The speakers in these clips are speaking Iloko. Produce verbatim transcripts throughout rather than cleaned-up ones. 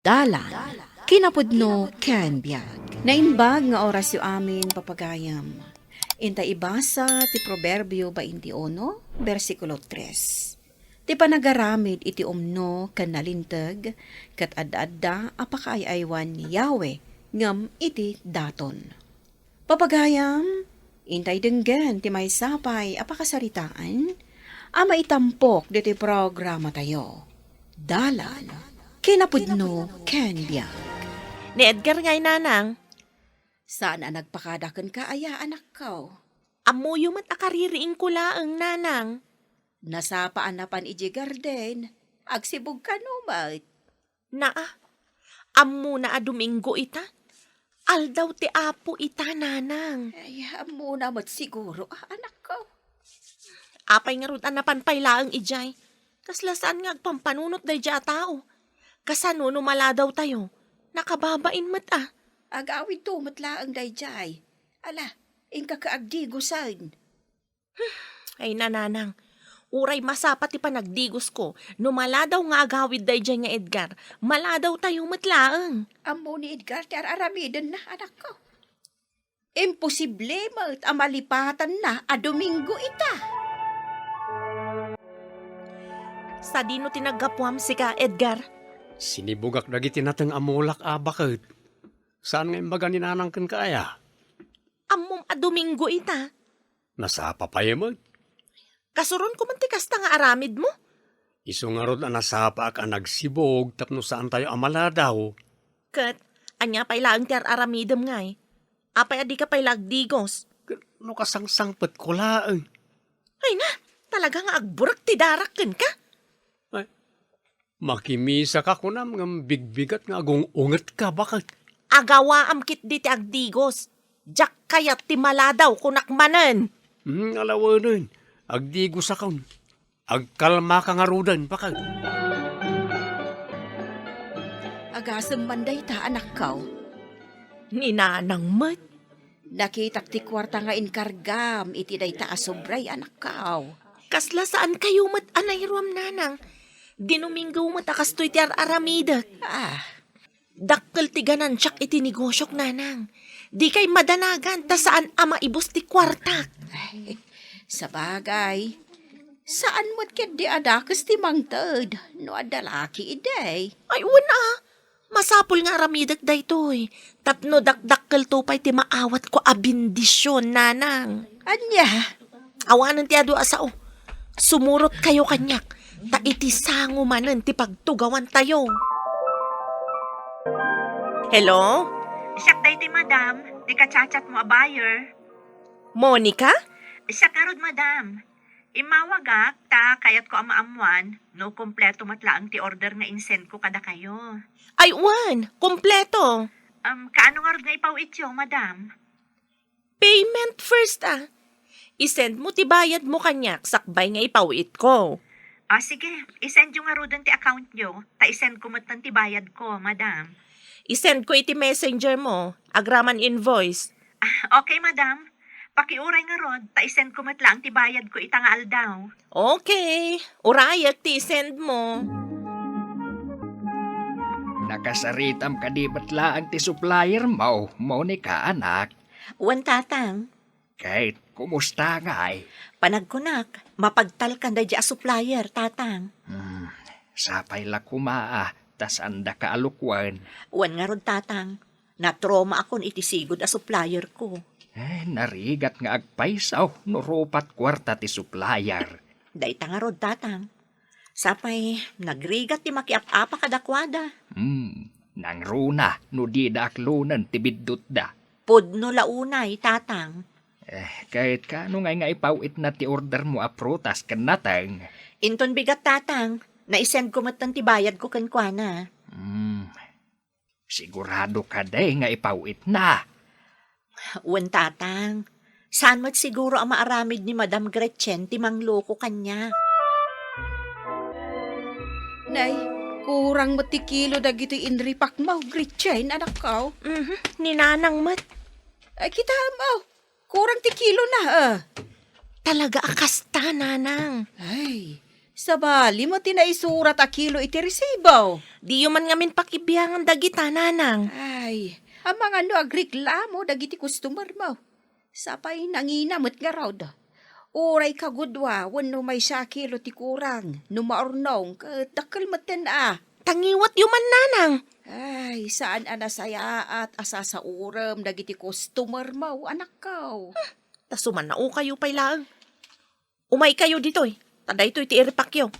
Dalan, kinapudno ken biag. Naimbag nga orasyo amin, papagayam. Inta ibasa ti Proverbio twenty-one, bersikulo tres. Ti panagaramid iti umno ken nalinteg, ket adda-adda a pakaay-aywan ni Yahweh ngem iti daton. Papagayam, intay denggen ti maysa pay a pakasaritaan a maitampok ditoy programatayo. Dalan, kinapudno ken biag. Ni Edgar ngay, nanang. Saan a nagpakada kenka aya, anakko? Ammoyo met a kaririingko laeng, nanang. Nasapa a napan idiay garden. Agsibog kano met. Naa, ammona a Domingo ita. Aldaw ti Apo ita, nanang. Ay, ammona met siguro, ah, anakko. Apay ngarud a napan pay laeng idiay? Kasla saan nga agpampanunot daydiay a tao. Kasano no maladawtayo? Nakababain met, ah. Agawidto met laeng daydiay. Ala, inka ka agdigosen. Ay, nanang, uray masapa ti panagdigosko, no maladaw nga agawid daydiay nga Edgar, maladawtayo met laeng. Ammo ni Edgar ti ar-aramidenna, anakko. Imposible met a malipatanna a Domingo ita. Sadino ti naggapuam sika, Edgar? Sinibugak dagiti nateng a mulak a baket. Saan nga imbaga ni nanang kenka aya? Ammom a Domingo ita. Nasapa pay met. Kasuronko man ti kasta nga aramidmo. Isu ngarud a nasapaak a nagsibog tapno saantayo a maladaw. Ket, ania pay laeng ti ar-aramidem ngay? Apay a dika pay la agdigos? Ket no kasangsangpetko laeng. Ay na, talaga nga agburek ti darak kenka. Ay, makimisaka kunam ngem bigbigat nga agung-ungetka, baket. Agawaam ketdi ti agdigos. Diak kayat ti maladaw, kunak manen. Hmm, alawenen. Agdigosakon. Agkalmaka ngaruden, baket. Agasem man dayta, anakko. Ni nanang met. Nakitak ti kuarta nga inkargam iti dayta a sobra, anakko. Kasla saankayo met a nairuam, nanang. Dinuminggo met a kastoy ti ar-aramidek. Ah. Dakkel ti ganansiak iti negosiok, nanang. Dikay madanagan ta saan a maibus ti kuartak. Ay, sabagay, saan met ketdi a dakes ti mangted no adda laki idi. Ay, wen a. Masapul nga aramidek daytoy tapno dakdakkelto pay ti maawatko a bendision, nanang. Ania? Awanen ti adu a sao. Sumurotkayo kaniak, ta iti sango manen ti pagtugawantayo. Hello? Siak daytoy, madam, ti ka-chat-chatmo a buyer. Monica? Siak ngarud, madam. Immawagak ta kayatko a maammuan no kompleto met laeng ti order nga insendko kadakayo. Ay, wen, kompleto. Um, kaano ngarud nga ipaw-ityo, madam? Payment first, ah. Isend mo ti bayad mo kaniak sakbay nga ipaw-itko. Ah, sige. Isend yo ngaruden ti account yo, ta isend ko metten ti bayad ko, madam. Isend ko iti messenger mo, agraman invoice. Ah, okay, madam. Pakiuray ngarud, ta isend ko met laeng ti bayad ko ita nga aldaw. Okay. Urayek ti isend mo. Nakasaritam kadi met laeng ti supplier mo, Monica, anak? Wen, Tatang. Ket kumusta ngay? Panagkunak, mapagtalkan daydi a supplier, Tatang. Hmm, sapay la koma a, ta saandaka a lukwen. Wen ngarud, Tatang. Natromaakon iti sigud a supplier ko. Eh, narigat nga agpayso no rupat kuarta ti supplier. Dayta ngarud, Tatang. Sapay, nagrigat ti makiap-apa kadakuada. Hmm, nangruna no dida aklonen ti biddutda. Pudno la unay, Tatang. Eh, ket kaano ngay nga ipaw-itna ti order mo a prutas ken nateng? Inton bigat, Tatang, naisend ko metten ti bayad ko kenkuana. Hmm, sigurado kadi nga ipaw-itna? Wen, Tatang. Saan met siguro a maaramid ni Madam Gretchen ti mangloko kaniak. Nay, kurang met ti kilo dagitoy inripakmo, Gretchen, anakko. Mhm, ni Nanang met. Ay, kitaem, oh, kurang ti kilona, ah. Talaga a kasta, Nanang. Ay, Sabali met ti naisurat a kilo iti resibo. Diyo man ngamin pakibiangan dagita, nanang. Ay, amangan no agreklamo dagiti customer mo. Sapay nangina met ngarud. Uray kagudua wenno maysa a kilo ti kurang, no maurnong, ket dakkel metten a. Tangiwatyo man, nanang. Ay, saan a nasayaat a sasaurem dagiti customer mo, anakko. Ta sumanao kayo pay laeng. Umaykayo ditoy, ta daytoy ti iripakyo.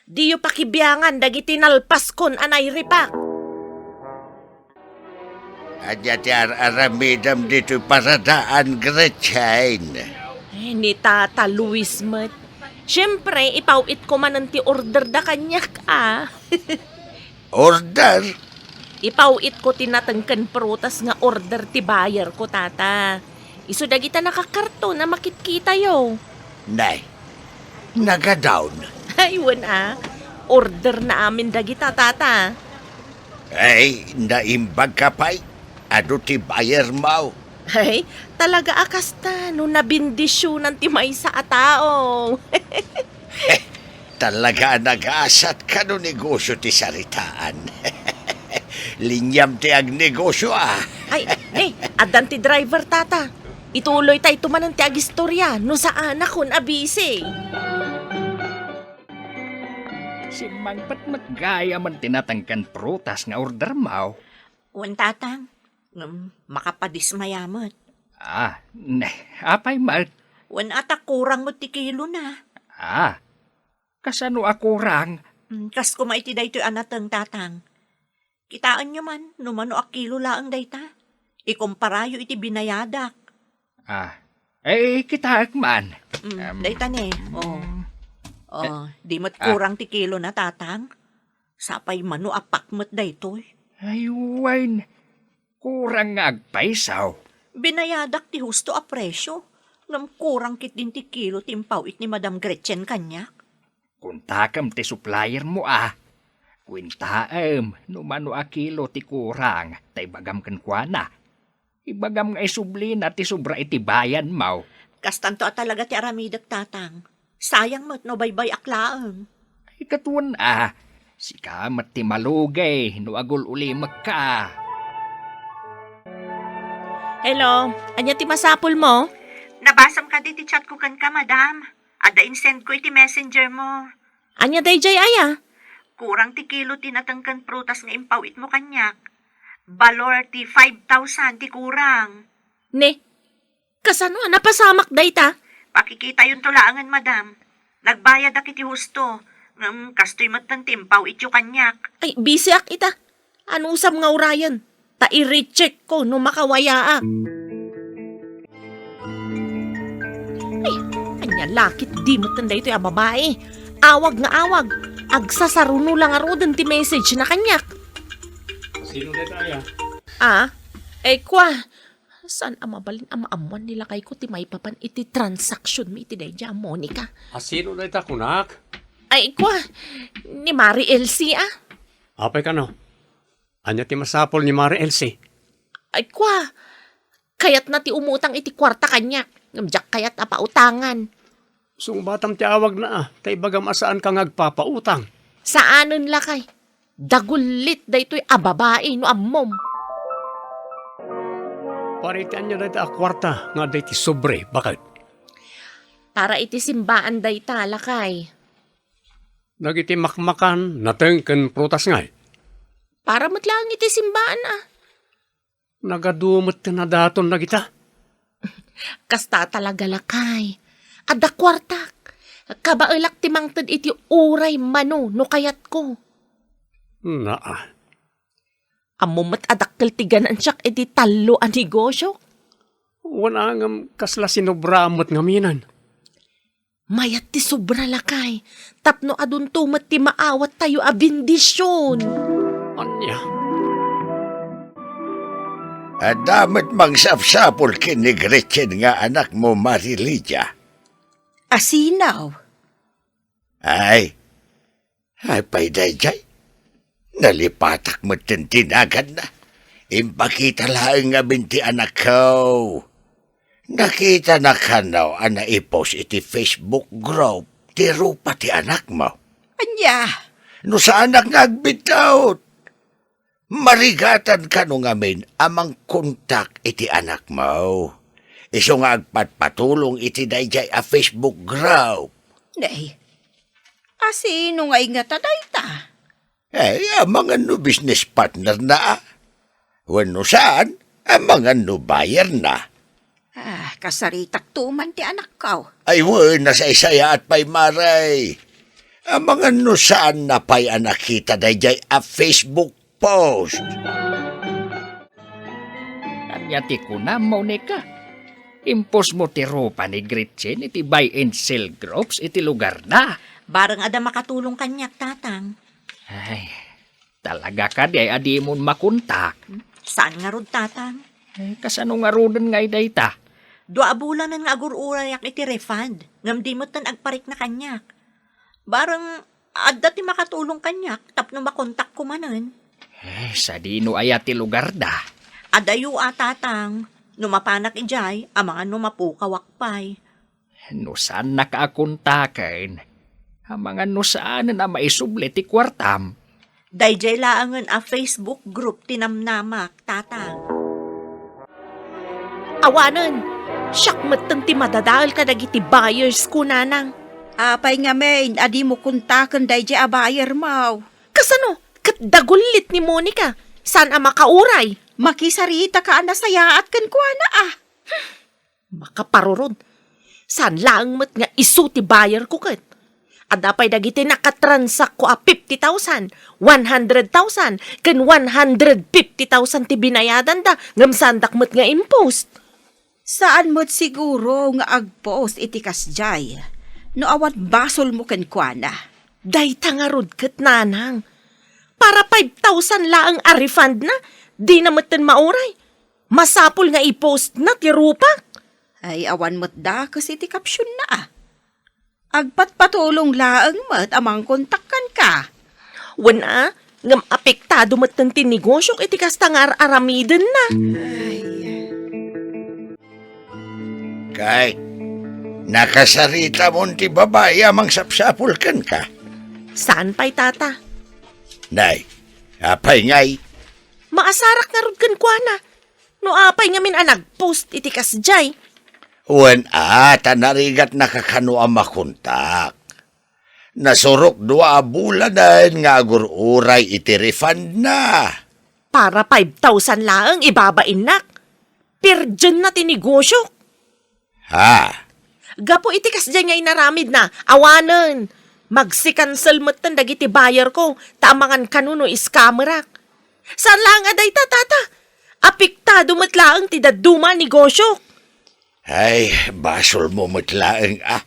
Diyo pakibiangan dagiti nalpaskon a nairipak. Ania ti ar-aramidem ditoy paradaan, Gretchen? Eh, ni Tata Luis met. Siyempre, ipaw-itko manen ti order da kaniak, ah. Order? Ipaw-itko ti nateng ken prutas nga order ti buyer ko, Tata. Isu dagita nakakarton a makitkitayo. Nay, nagadawn. Ay, wen a. Order na amin dagita, Tata. Ay, naimbag ka pay. Adu ti buyer mo? Ay, talaga a kasta no nabendisyonan ti maysa a tao. Talaga a nagasat kano negosyo ti saritaan. Linyam ti agnegosyo, ah. Ay, eh, addan ti driver, Tata. Ituloy tayo manen ti agistorya, no saanakon a busy. Simmangpet met gayam ti nateng ken prutas nga order mo. Wen, Tatang. Ngem makapadismaya met. Ah, ne, apay met? Wen, ata kurang met ti kilona. Ah, kasano a kurang? Mm, kas koma iti daytoy a nateng, Tatang. Kitaenyo man no mano a kilo laeng dayta. Ikumparayo iti binayadak. Ah, eh, kitaek man. Mm, em, dayta ne. Oh. Mm. Oh, di met kurang ti kilona, Tatang. Sapay mano a pakmet daytoy. Ay, wen. Kurang nga agpayso. Binayadak ti husto a presyo, ngem kurang ketdin ti kilo ti impaw-it ni Madam Gretchen kaniak. Kuntakem ti supplier mo, a. Kuentaem no mano a kilo ti kurang, ta ibagam kenkuana. Ibagam nga isublina ti sobra iti bayan mo. Kastanto a talaga ti aramidek, Tatang. Sayang met no baybay-ak laeng. Ay, ket wen a, sika met ti malugay no agul-ulimekka. Hello, ania ti masapul mo? Nabasam kadi ti chat ko kenka, madam. Adda insend ko iti messenger mo. Ania dayjay aya? Kurang ti kilo ti nateng ken prutas nga impaw-it mo kaniak. Balor ti five thousand ti kurang. Ne, kasano a napasamak dayta? Pakikitayonto laengen, madam. Nagbayadak iti husto, ngem kastoy metten ti impaw-ityo kaniak. Ay, busyak ita. Anusam nga urayen? Ta i-recheck ko no makawayaak. Ay, ania la ketdi metten daytoy a babai. Awag nga awag. Agsasaruno la ngaruden ti message na kaniak. Sino dayta aya? Ah, ay kua. Saan a mabalin a maammuan ni lakayko ti maipapan iti transaction mi iti daydiay a Monica? A, sino dayta kunak? Ay, kua, ni Mari Elsie, a. Apay kano? Ania ti masapul ni Mari Elsie? Ay, kua, kayatna ti umutang iti kuarta kaniak, ngem diak kayat a pautangan. Sungbatam ti awagna, a, ta ibagam a saanka nga agpapautang. Saanen lakay. Dagullit daytoy a babai no ammom. Para iti ania dayta a kuarta nga adda iti sobre, baket? Para iti simbaan dayta, lakay. Dagiti makmakan, nateng ken prutas ngay? Para met laeng iti simbaan, a. Nagadu met ti nadaton dagita. Kasta talaga, lakay. Adda kuartak. Kabaelak ti mangted iti uray mano no kayatko. Naa. Ammom met a dakkel ti ganansiak iti tallo a negosio. Wen a ngem kasla sinobra met ngamin. Mayat ti sobra, lakay, tapno adunto met ti maawattayo a bendision. Ania? Adda met mangsapsapul ken ni Gretchen nga anakmo, Mari Lydia. A sino? Ay, Apay daydiay? Nalipatak metten ti naganna. Impakita laeng ngamin ti anakko. Nakitana kano a naipost iti Facebook group ti rupa ti anakmo. Ania? No saanak nga agbidtaut, marigatan kano ngamin a mangkontak iti anakmo. Isu nga agpatpatulong iti daydiay a Facebook group. Nay, asino nga ingata dayta? Eh, amangan no business partner na, a. Wenno saan, amangan no buyer na. Ah, kasaritak tuman ti anakko. Ay, wen, nasaysayaat pay, Maray. Amangan no saan na pay a nakita daydiay a Facebook post. Ania ti kunam, Monica? Impostmo ti rupa ni Gretchen iti buy and sell groups iti lugarda. Bareng adda makatulong kaniak, Tatang. Ay, talaga kadi a dimon makontak? Saan ngarud, Tatang? Eh, kasano ngaruden nga dayta? Dua a bulanen nga agur-urayak iti refund, ngem di metten agparikna kaniak. Bareng adda ti makatulong kaniak tapno makontakko manen. Eh, sadino aya ti lugarda? Adayo a, Tatang. No mapanak idiay, amangan no mapukawak pay. No saannak a kontaken, amangan no saanen a maisubli ti kuartam. Daydiay laengen a Facebook group ti namnamak, Tatang. Awanen, siak metten ti madadael kadagiti buyers ko, Nanang. Apay ngamin a dimo kontaken daydiay a buyer mo? Kasano? Ket dagullit ni Monica, saan a makauray. Makisaritaka a nasayaat kenkuana, a. Makaparurod. Saan laeng met nga isu ti buyer ko ket. Adda pay dagiti nakatransakko a fifty thousand, one hundred thousand, ken one hundred fifty thousand ti binayadanda, ngem saandak met nga impost. Saan met siguro nga agpost iti kasdiay no awan basolmo kenkuana. Dayta ngarud ket, Nanang. Para five thousand laeng a refund na, dina metten mauray. Masapul nga i-post na ti rupak. Ay, awan met dakes iti caption na, a. Agpatpatulong laeng met a mangkontak kenka. Wen a, ngem apektado metten ti negosyok iti kasta nga ar-aramiden na. Ay. Kay, nakasaritamon ti babai a mangsapsapul kenka? Saan pay, Tata. Nay, apay ngay? Maasarak ngarud kenkuana. No apay ngamin a nagpost iti kasdiay? Wen a, ta narigatnaka kano a makontak. Nasurok dua a bulanen nga agur-uray iti refund na. Para five thousand laeng ibabainnak. Perdienna ti negosyok. Ha? Gapu iti kasdiay nga inaramidna, awanen. Magsikansel metten dagiti buyer ko, ta amangan kano no scammerak. Saan laeng a dayta, Tata. Apektado met laeng ti dadduma a negosyok. Ay, basolmo met laeng, a.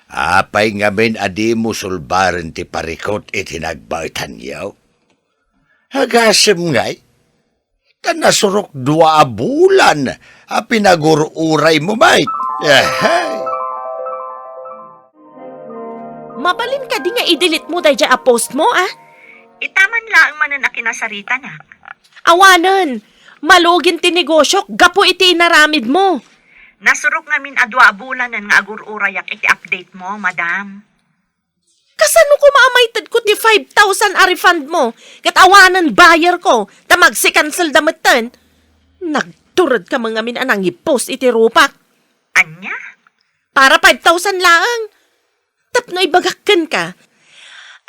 Apay ngamin a dimo sulbaren ti parikut iti nagbaetanyo? Agasem ngay? Ta nasurok dua a bulan a pinagur-uraymo met. Ahay! Mabalin kadi nga i-delete mo daydiay a post mo, a? Ita man laeng manen a kinasaritanak. Awanen! Malugin ti negosyok gapu iti inaramid mo. Nasurok ngamin a dua a bulanen nga agur-urayak iti update mo, madam. Kasano koma a maitedko ti five thousand a refund mo? Ket awanen buyer ko, ta magsikansel da metten. Nagturedka met ngamin a nangipost iti rupak. Ania? Para five thousand laeng. Tapno ibagak kenka,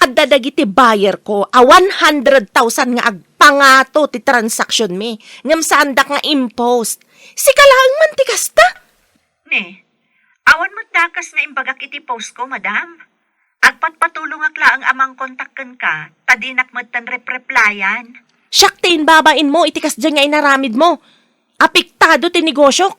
adda dagiti buyer ko a one hundred thousand nga agpangato ti transaction mi, ngem saandak nga impost. Sika laeng man ti kasta? Ne, awan met dakes nga imbagak iti post ko, madam. Agpatpatulongak laeng a mangkontak kenka, ta dinak metten repreplayan. Siak ti imbabain mo iti kasdiay nga inaramid mo. Apektado ti negosyok.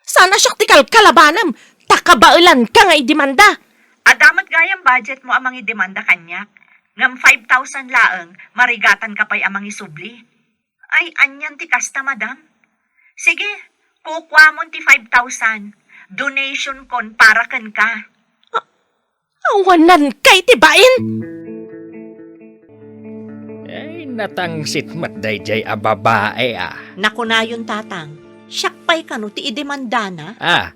Saan a siak ti kalkalabanem, ta kabaelanka nga idemanda. Adda met gayam budget mo a mangidemanda kaniak, ngem five thousand laeng, marigatanka pay a mangisubli. Ay, anian ti kasta, madam? Sige, kukuamon ti five thousand. Donation kon para kenka. A-, awananka iti bain! Ay, natangsit met daydiay a babae, a. Nakunayon, Tatang, siak pay kano ti idemandana? A.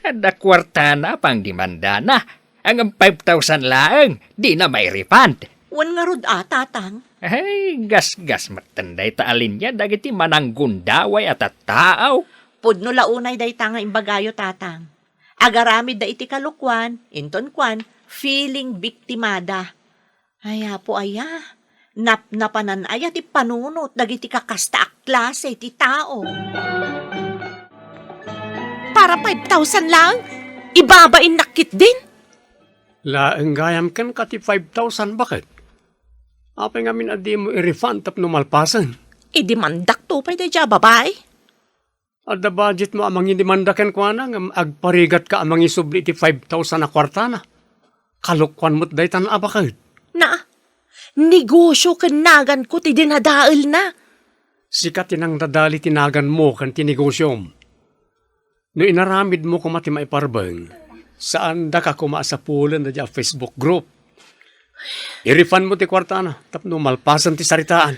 Adda kuartana a pangdemandana. Ngem five thousand laeng, dina mai-refund. Wen ngarud a, Tatang. Ay, gasgas metten dayta a linia dagiti mananggundaway a tattao. Pudno la unay dayta nga imbagayo, Tatang. Agaramidda iti kalokuan, inton kuan, feeling biktimada. Ay, Apo aya, napnapanan aya ti panunot dagiti kakasta a klase ti tao? Para five thousand laeng, ibabainnak ketdin. Laeng gayam kenka ti five thousand, baket? Apay ngamin a dimo i-refund tapno malpasen? Idemandakto pay daydiay a babai. Adda budgetmo a mangidemanda kenkuana ngem agparigatka a mangisubli iti five thousand a kuartana. Kalokuan met daytan a, baket. Na, negosio ken naganko ti dinadaelna. Sika ti nangdadali ti naganmo ken ti negosiom. No inaramidmo koma ti maiparbeng, saandaka koma a sapulen daydiay a Facebook group. I-refundmo ti kuartana tapno malpasen ti saritaan.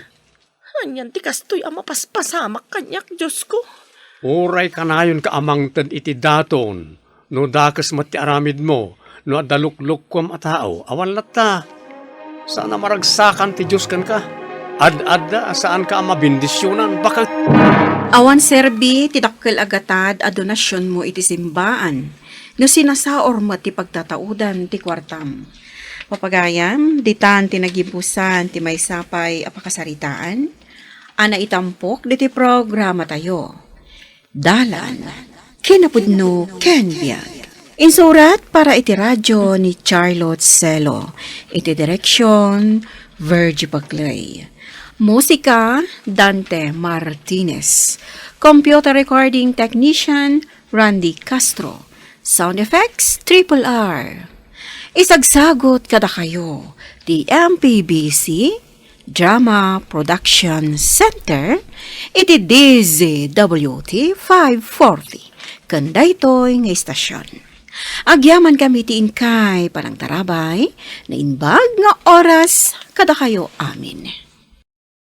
Anian ti kastoy a mapaspasamak kaniak, Diosko? Uray kanayonka a mangted iti daton no dakes met ti aramidmo, no adda luklukkuam a tao, awan latta. Saan a maragsakan ti Dios kenka. Ad-adda a saanka a mabendisionan, baket. Awan serbi ti dakkel a gatad a donasionmo iti simbaan no sinasaor met ti pagtataudan ti kuartam. Papagayam, ditan ti nagibusan ti maysa pay a pakasaritaan a naitampok ditoy programatayo. Dalan, kinapudno ken biag. Insurat para iti radio ni Charlotte Celo. Iti direksyon, Virgie Paclay. Musika, Dante Martinez. Computer recording technician, Randy Castro. Sound effects, Triple R. Isagsagut kadakayo ti M P B C Drama Production Center iti D Z W T five forty ken daytoy nga istasyon. Agyamankami ti inkay panangtarabay, naimbag nga oras kadakayo amin.